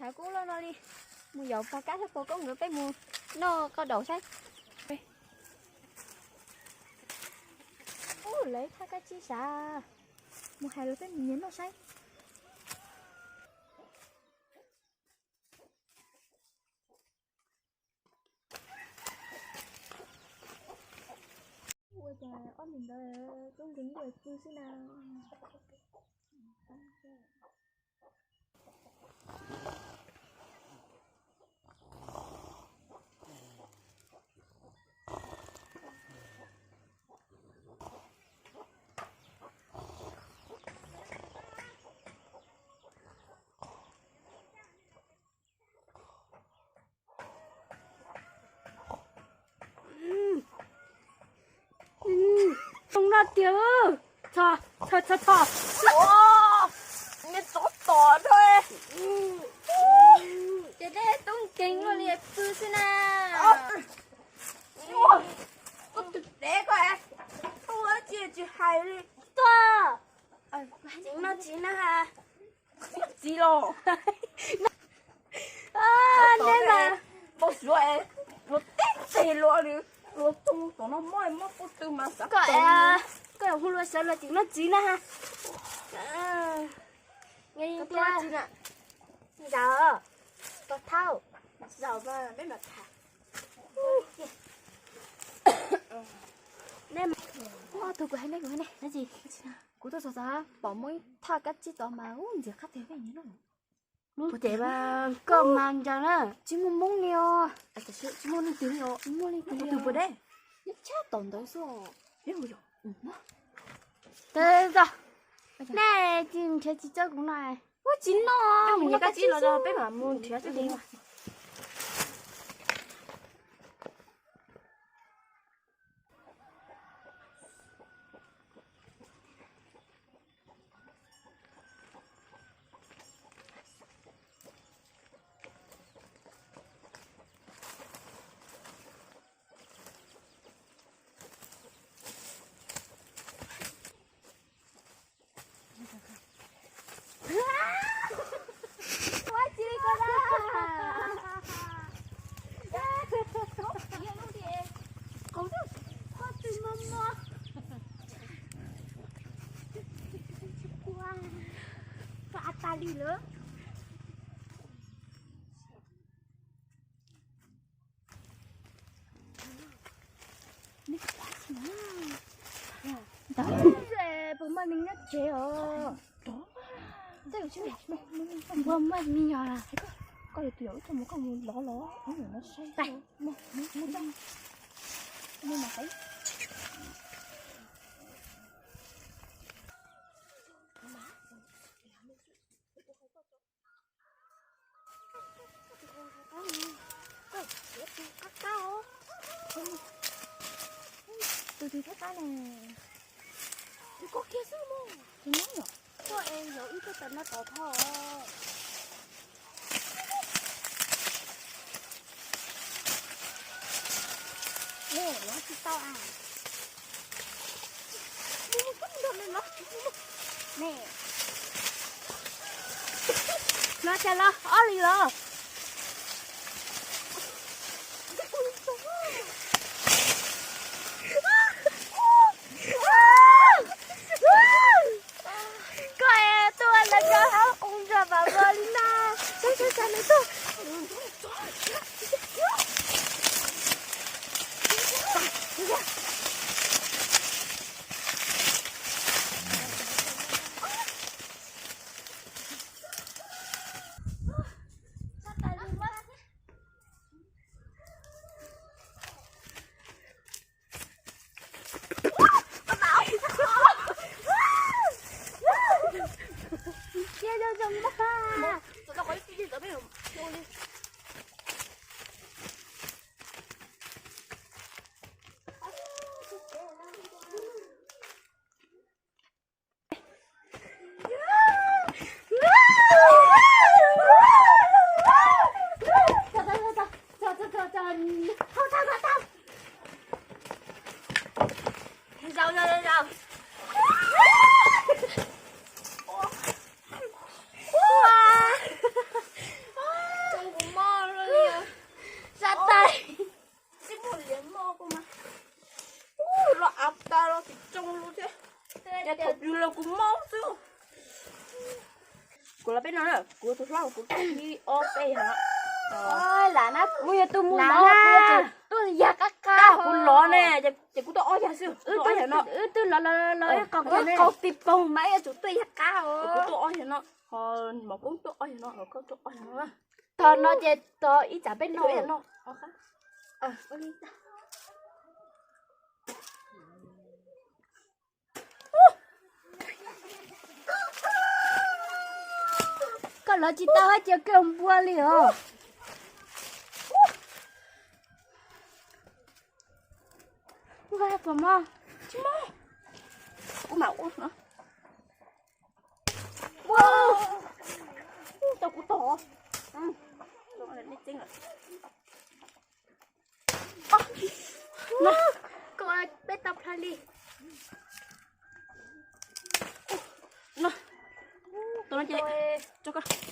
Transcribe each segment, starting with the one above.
Kuv loj no li, mus yaum pog Kab thiab pog Koob nkawd peb mus noj qos daum saib. Ub, lawv thaj kab tsib sav, mus hais lawv peb mus nyias noj saib. Ua cas ob niag ntawd tub nkeeg ua pw xwb na. Zoo no tiag. Txho, txho, txho, txho. Me tsov tom dhau. Ces dej tub nkeeg luaj li pw xwb na. Koj tus dev koj, tuaj tsis tsis hais li. Tuaj. Txiv no txiv na ha. Txiv los. Neb mas pau suav luag teb tes luag li, luag txog tom no mob mob pob tw mas xav koj, koj hu luag sawv los txiv no txiv na ha. Zaum, koj thauj, zaum mas peb mam tham. Neb, tus kuv hais neb, kuv hais neb, dab tsi? Kuv tuaj xav xav pom muaj ib thaj kab tsib tod mas ub ntxim qab tiag peb nyias noj. Puas ces mas koj mas ncaws na. Tsis muaj Hmoob li os. Tsis muaj leej twg li os. Muaj leej twg li os. Puas deb? Nyob tshab tom ntawd xwb. Tau, nej tsis nrhiav tsis txawb kuv no. Ua tsis noj, mus nyias kab tsib los peb mam mus nrhiav txoj kev. Ua tsis li ko da. Qau twb mob mob. Koj a tas li lawm. Puas muaj me nyuam tsev os? Puas muaj me nyuam? Koj yuav tus yam ub tuaj mus koj mus lov los ub no saib. Tus twg thiab qab ne? Tus koj kiag xwb mog. Tus nyob yom. Koj es yuav wb tuaj tawm no tod tho. Ej, lov tsis tau a. Lov cas lov ob li los. Koj es tuaj lawv cov hauv qoo nrog vam vos li no. Saib saib saib nws tuaj. Los kuv mob xwb. Kuv los peb no na, kuv tus hlob kuv tuaj ib ob peb yam no. Lam na, kuv yog tus mus los, kuv yuav tsum tuaj yag qab qab. Kuv los ne, ces kuv tuaj ob yam xwb, tuaj ob yam no. Wb twb los los los, qaug tib poog mas yuav tsum tuaj yag qab os. Kuv tuaj ob yam no, ho Maum Koob tuaj ob yam no, ho koj tuaj ob yam no. Tog no ces tog ib tsam peb no. Koj los tsis tau hab cia koj npua li os. Ua pom mog, tsis mog. Kuv mam ua no. Ua, tau kuv tog. Koj peb tau plha li.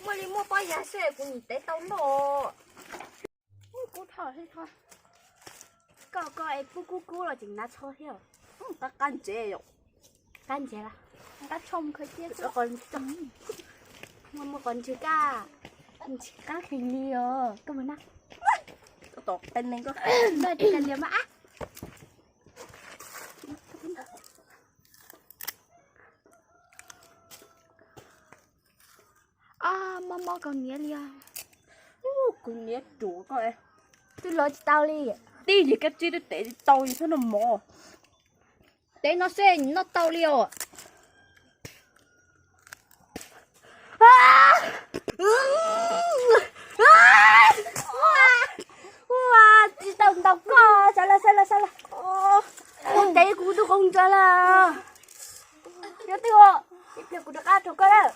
Muaj li muaj pob yas xwb kuv nim tev tau noj. Kub tho, koj koj es kub kub kub los tseem hnav tsho thiab. Qab qab ntsev yom. Qab ntsev las, qab tsho mus khaws cia. Muaj muaj qos ntswg kab, ntswg qab heev li os koj mus na. Tom qe neeg koj, koj liam mas ab. Mob mob kaus hniav li. Kuv hniav ruam koj. Twb los tsis tau li. Tib yim kab tsib twb tev tsis tau li, txhob noj mov. Tev no xwb noj tau li os. Ua, tsis tau ntaus koj, sawv los sawv los sawv los. Kuv tev kuv tus qoob ntsaws lawm. Yog twg os, ib pliag kuv rov qab rau koj lawm.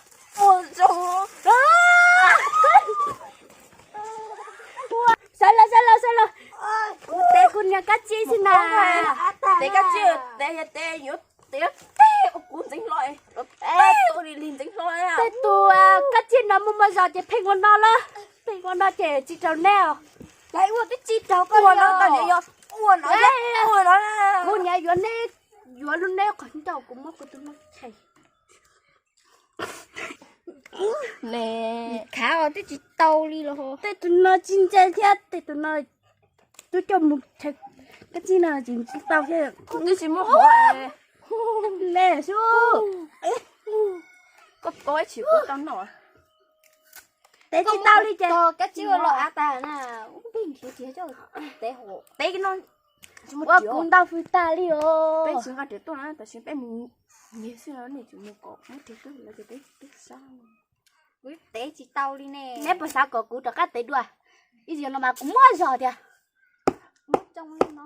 Sawv los sawv los sawv los. Kuv tev kuv niag kab tsib xwb na. Tev kab tsib, tev yog tev yuav tev, kuv ntxeev hlo, ua li ntxeev hlo. Tej tus kab tsib no muaj muaj zog ces pheej ua no lawm, pheej ua no ces tsis raug neb os. Ua twb tsis raug koj no, ua no, ua no. Kuv niam yuav neb, yuav lub neb qhov ncauj kuv muab kuv tus no chais. Khav os, twb tsis tau li los. Tej tus no tsis ntse thiab, tej tus no twb coj mus, kab tsib no tsis tau thiab. Twb tsis muaj hov. Ne xwb. Koj koj ib tsis kuv tau noj. Tev tsis tau li ces kab tsib ua los av tag na. Ub, peb nrhiav tsis coj tev hauv. Tev no ua kuv ntau fwj tag li os. Peb tsis nqa riam tuaj na, tam sim peb mus nyiag xwb, nej tsis mus kom muab riam tuaj lawv ces peb tub sab. Kuv tev tsis tau li ne. Neb puas xav kom kuv rov qab tev dua? Ib zaug no mas kuv muab zog tiag. Muab coj li no.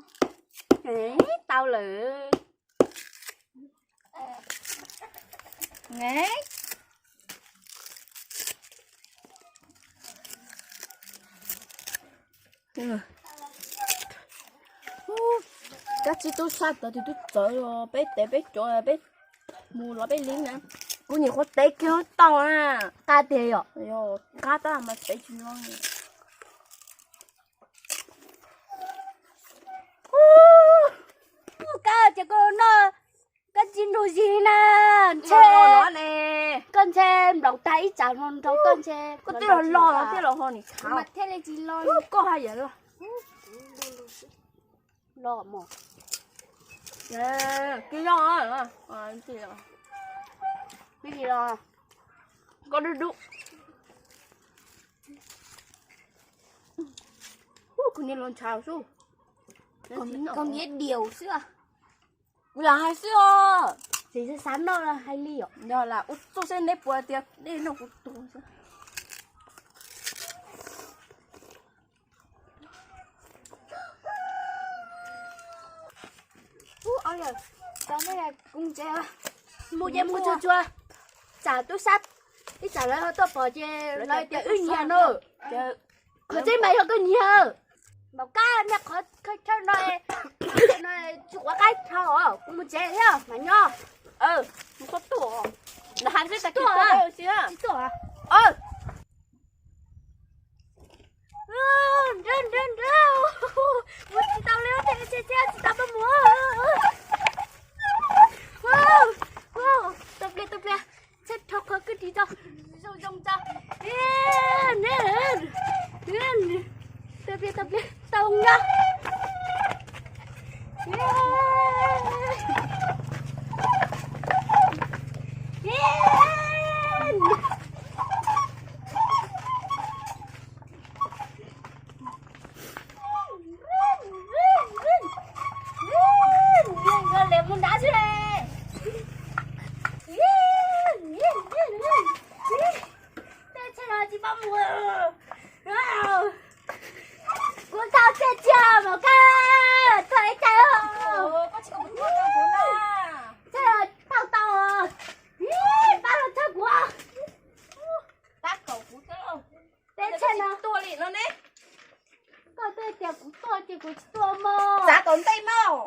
Tau lawm. Kab tsib tub sab tod twb txawv, peb tev peb cov peb mus los peb li na. Kuv nyuam qhuav tev kiag tau na. Qab tiag yom. Qab tab mas tev tsis no. Kab ces koj noj kab tsib nrug zis na. Ntshe koj ntshe nplaum tag ib tsam no nrog koj ntshe. Koj twb los los thiab los ho nim tshav mas thiaj li tsis los. Koj haj yam los. Los mos. Kij loj, kij los, koj dub dub. Kuv niam los ntshav xwb. Koj niam diaum xwb. Kuv lam hais xwb os. Tsis xav noj hais li os. Yog lam ua txuj seb neb puas tias nej noj kuv tus xwb. Ub, o yog, kuv ntsev mus ces mus tsuag tsuag. Tsam tub sab ib tsam lawv ho tuaj pom ces lawv tias wb nyiag no. Qhov tseeb mas yog koj nyiag. Npaum kab nej qhov chaw no, no tsis quav qaib dhau os, kuv mus tsev thiab mas nyob. Mus koj tuaj, hais xwb tas kis tuaj, tsis tuaj. Nrog nrog nrog, mus tsis tau li, tsis tau pab mus. Kuv tau txiaj tsiaj mos kab, txog ib tag, tau tau, pab los txog kuv. Pab kaum kuv, peb tsheb no tuaj li no ne. Koj twb tias kuv tuaj ces kuv tsis tuaj mog. Txav tom ntej mog.